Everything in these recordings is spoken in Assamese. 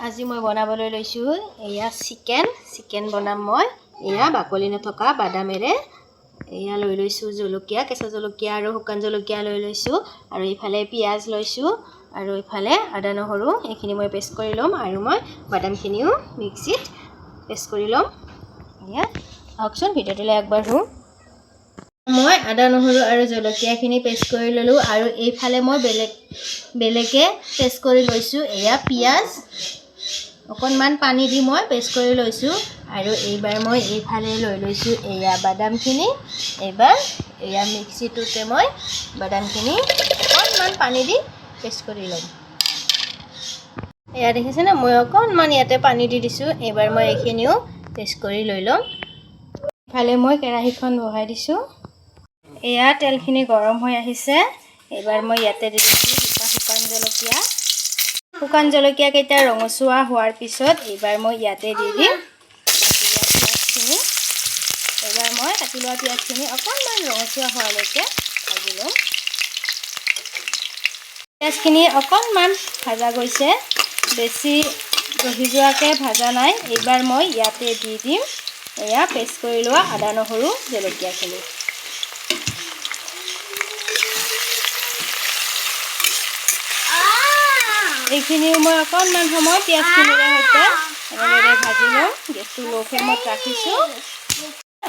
আজি মই বনাবলৈ লৈছোঁ এয়া চিকেন চিকেন বনাম মই। এয়া বাকলি নথকা বাদামেৰে এয়া লৈ লৈছোঁ জলকীয়া, কেঁচা জলকীয়া আৰু শুকান জলকীয়া লৈ লৈছোঁ, আৰু ইফালে পিঁয়াজ লৈছোঁ আৰু ইফালে আদা নহৰু এইখিনি মই পেষ্ট কৰি ল'ম আৰু মই বাদামখিনিও মিক্সিত পেষ্ট কৰি ল'ম। এয়া আহকচোন ভিডিঅ'টোলৈ আগবাঢ়োঁ। মই আদা নহৰু আৰু জলকীয়াখিনি পেষ্ট কৰি ল'লোঁ আৰু এইফালে মই বেলেগকৈ পেষ্ট কৰি লৈছোঁ। এয়া পিঁয়াজ অকণমান পানী দি মই পেষ্ট কৰি লৈছোঁ আৰু এইবাৰ মই এইফালে লৈ লৈছোঁ এয়া বাদামখিনি। এইবাৰ এয়া মিক্সিটোতে মই বাদামখিনি অকণমান পানী দি পেষ্ট কৰি ল'ম। এয়া দেখিছেনে, মই অকণমান ইয়াতে পানী দি দিছোঁ। এইবাৰ মই এইখিনিও পেষ্ট কৰি লৈ ল'ম। ইফালে মই কেৰাহীখন বহাই দিছোঁ। এয়া তেলখিনি গৰম হৈ আহিছে। এইবাৰ মই ইয়াতে দি দিছোঁ দুটা শুকান জলকীয়া। শুকান জলকীয়াকেইটা ৰঙচুৱা হোৱাৰ পিছত এইবাৰ মই ইয়াতে দি দিম কাটি লোৱা পিঁয়াজখিনি। এইবাৰ মই কাটি লোৱা পিঁয়াজখিনি অকণমান ৰঙচুৱা হোৱালৈকে ভাজি ল'ম। পিঁয়াজখিনি অকণমান ভাজা গৈছে, বেছি দহি যোৱাকৈ ভাজা নাই। এইবাৰ মই ইয়াতে দি দিম এয়া পেষ্ট কৰি লোৱা আদা নহৰু জলকীয়াখিনি। এইখিনিও মই অকণমান সময় পিঁয়াজখিনিৰে সৈতে এনেদৰে ভাজি ল'ম। গেছটো ল' ফ্লেমত ৰাখিছোঁ।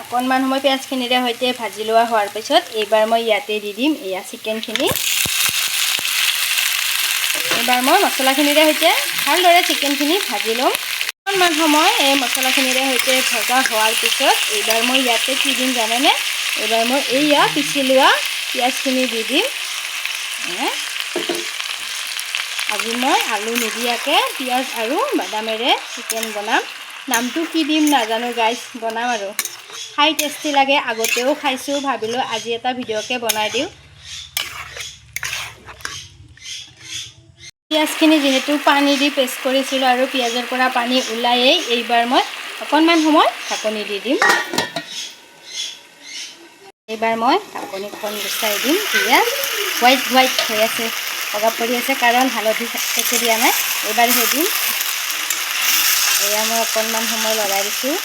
অকণমান সময় পিঁয়াজখিনিৰে সৈতে ভাজি লোৱা হোৱাৰ পিছত এইবাৰ মই ইয়াতে দি দিম এয়া চিকেনখিনি। এইবাৰ মই মছলাখিনিৰে সৈতে ভালদৰে চিকেনখিনি ভাজি ল'ম। অকণমান সময় এই মছলাখিনিৰে সৈতে ভজা হোৱাৰ পিছত এইবাৰ মই ইয়াতে কি দিম জানেনে? এইবাৰ মই এইয়া পিচি লোৱা পিঁয়াজখিনি দি দিম। আজি মই আলু নিদিয়াকৈ পিঁয়াজ আৰু বাদামেৰে চিকেন বনাম। নামটো কি দিম নাজানো গাইজ, বনাম আৰু খাই টেষ্টি লাগে। আগতেও খাইছোঁ, ভাবিলোঁ আজি এটা ভিডিঅ'কে বনাই দিওঁ। পিঁয়াজখিনি যিহেতু পানী দি পেষ্ট কৰিছিলোঁ আৰু পিঁয়াজৰ পৰা পানী ওলায়েই এইবাৰ মই অকণমান সময় ঢাকনি দি দিম। এইবাৰ মই ঢাকনিখন গুচাই দিম। এয়া হোৱাইট হোৱাইট হৈ আছে, বগা পৰি আছে কাৰণ হালধি একো দিয়া নাই। এইবাৰহে দিম। এয়া মই অকণমান সময় লৰাই দিছোঁ।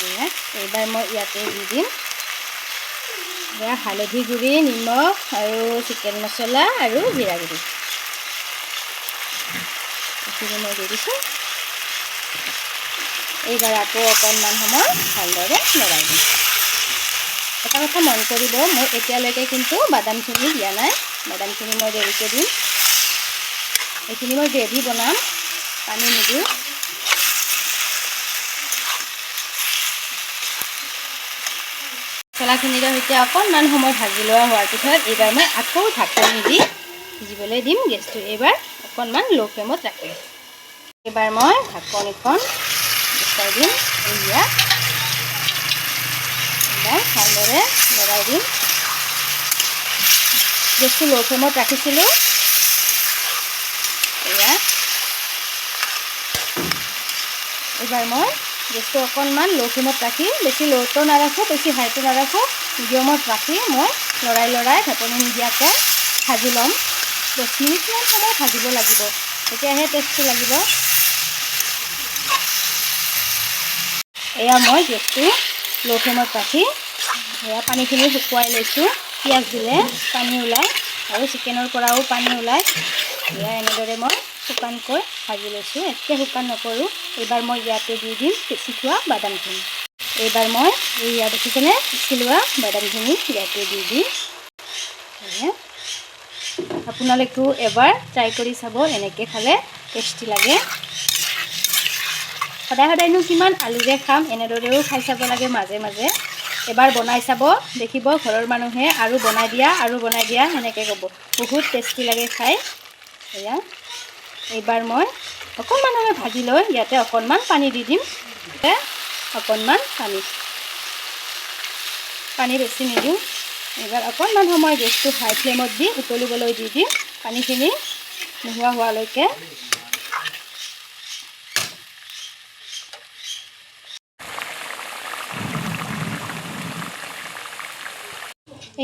এয়া এইবাৰ মই ইয়াতে দি দিম এয়া হালধি গুড়ি, নিমখ আৰু চিকেন মছলা আৰু জিৰা গুড়ি। এইখিনি মই দি দিছোঁ। এইবাৰ আকৌ অকণমান সময় ভালদৰে লৰাই দিম। এটা কথা মন কৰিব, মই এতিয়ালৈকে কিন্তু বাদামখিনি দিয়া নাই। বাদামখিনি মই দেৰিকৈ দিম। এইখিনি মই গ্ৰেভি বনাম, পানী নিদিওঁ। মছলাখিনিৰে সৈতে অকণমান সময় ভাজি লোৱা হোৱাৰ পিছত এইবাৰ মই আকৌ ঢাকনি দি সিজিবলৈ দিম। গেছটো এইবাৰ অকণমান ল' ফ্লেমত ৰাখিম। এইবাৰ মই ঢাকনিখন গুচাই দিম। এয়া এইবাৰ ভালদৰে লৰাই দিম। গেছটো ল' ফ্লেমত ৰাখিছিলোঁ। এয়া এইবাৰ মই গেছটো অকণমান ল' ফ্লেমত ৰাখি, বেছি ল'টো নাৰাখোঁ, বেছি হাইটো নাৰাখোঁ, মিডিয়ামত ৰাখি মই লৰাই লৰাই ঢাকনি নিদিয়াকৈ ভাজি ল'ম। 10 মিনিটমান সময় ভাজিব লাগিব, তেতিয়াহে টেষ্টটো লাগিব। এয়া মই গেছটো ল' ফ্লেমত ৰাখি এয়া পানীখিনি শুকুৱাই লৈছোঁ। পিঁয়াজ দিলে পানী ওলায় আৰু চিকেনৰ পৰাও পানী ওলায়। এয়া এনেদৰে মই শুকানকৈ ভাজি লৈছোঁ। এতিয়া শুকান নকৰোঁ। এইবাৰ মই ইয়াতে দি দিম পিচি থোৱা বাদামখিনি। এইবাৰ মই এইয়া দেখিছেনে পিচি লোৱা বাদামখিনি ইয়াতে দি দিম। আপোনালোকেও এবাৰ ট্ৰাই কৰি চাব, এনেকৈ খালে টেষ্টি লাগে। সদায় সদায়নো কিমান আলুৰে খাম, এনেদৰেও খাই চাব লাগে মাজে মাজে। এবাৰ বনাই চাব, দেখিব ঘৰৰ মানুহে আৰু বনাই দিয়া আৰু বনাই দিয়া সেনেকৈ ক'ব। বহুত টেষ্টি লাগে খাই। এয়া এইবাৰ মই অকণমান সময় ভাজি লৈ ইয়াতে অকণমান পানী দি দিম। অকণমান পানী, পানী বেছি নিদিওঁ। এইবাৰ অকণমান সময় গেছটো হাই ফ্লেমত দি উতলিবলৈ দি দিম, পানীখিনি নোহোৱা হোৱালৈকে।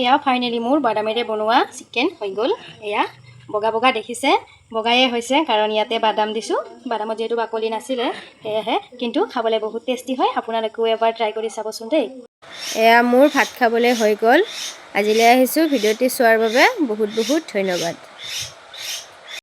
এয়া ফাইনেলি মোৰ বাদামেৰে বনোৱা চিকেন হৈ গ'ল। এয়া বগা বগা দেখিছে, বগায়ে হৈছে, কাৰণ ইয়াতে বাদাম দিছোঁ। বাদামত যিহেতু বাকলি নাছিলে সেয়েহে, কিন্তু খাবলৈ বহুত টেষ্টি হয়। আপোনালোকেও এবাৰ ট্ৰাই কৰি চাবচোন দেই। এয়া মোৰ ভাত খাবলৈ হৈ গ'ল। আজিলৈ আহিছোঁ। ভিডিঅ'টি চোৱাৰ বাবে বহুত বহুত ধন্যবাদ।